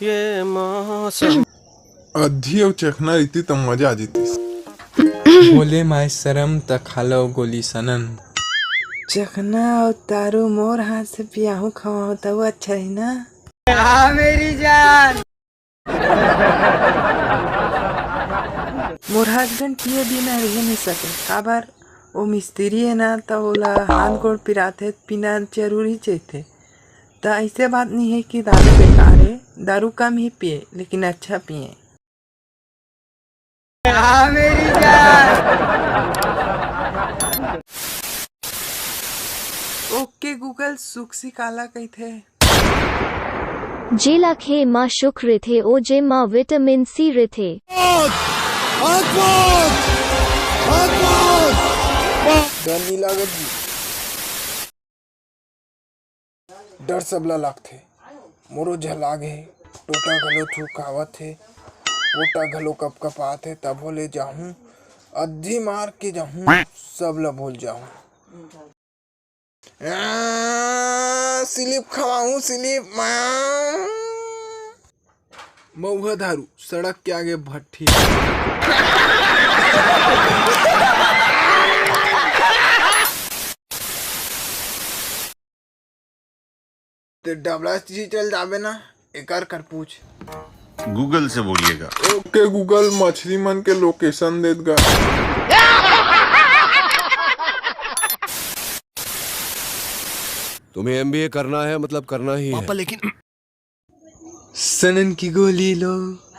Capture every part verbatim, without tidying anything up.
ये मौसम। अद्धी अउ चखना रहितिस त मजा आ जतिस। बोले माय सरम त खा लव गोली सनन। चखना अउ दारू मोर हाथ से पियाहू खवाहू त वो अच्छा रही ना। हाँ मेरी जान। मोर husband पिए बिना रह नहीं सके, काबर? वो मिस्त्री है ना, त ओला हाथ गोड़ पिराथे, पीना जरूरी चाहिए। त ऐसे बात नहीं है कि दारू बेकार है, दारू कम ही पिए, लेकिन अच्छा पिए। हाँ मेरी जान। OK Google, सुकसी काला कहिथे? जेला खे मा शुक रिथे ओ जे मा विटामिन सी रिथे। डर नी लागत जी। डर सबला लागथे। मोरो झलाग हे। टोटा घलो थुकावत हे। पोटा घलो कपकपात हे। तभो ले जाहूं, अद्धी मार के जाहूं, सबला भूल जाहूं। आ, स्लिप खवाहूं, स्लिप। मउहा दारू सड़क के आगे भट्ठी। ते डबला चीज चल जाबे ना, एकर कर पूछ। Google से बोलिएगा। OK Google, मछली मन के location देत गा। तुम्हें एमबीए करना है, मतलब करना ही है। सनन की गोली लो,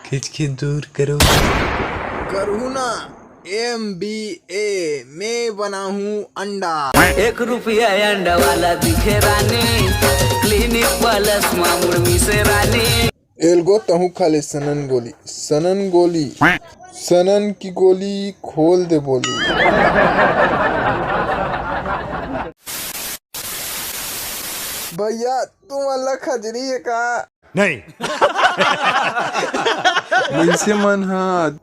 खिचखिच दूर करो। करहू ना एम बी ए, मैं बनाहूं अंडा। एक रुपया अंडा वाला दिखे रानी, क्लिनिक प्लस मा मुड़ मिसे रानी। एलगो तहूं खा ले सनन गोली, सनन गोली, सनन की गोली खोल दे बोली। भैया, तुमन ला खजरी हे का? नहीं। मइनसे मन ह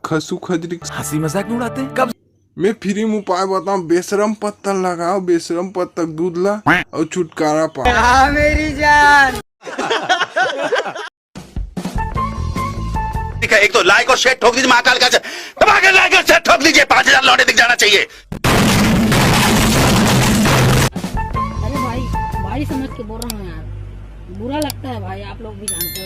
खसू खजरी। हंसी मजाक नहीं उड़ाते कब? मैं फ्री म उपाय बताऊं, बेशरम पत्तल लगाओ, बेशरम पत्तल दूध ला अउ छुटकारा पाओ। हाँ मेरी जान। ठीक है, एक तो लाइक और शेयर ठोक दीजिए महाकाल का, दबा के लाइक और शेयर ठोक दीजिए, पांच हजार लौंडे दिख जाना चाहिए। अरे भाई, भारी समझ के बोल रहा हूँ यार, बुरा लगता है भाई, आप लोग भी जानते हो।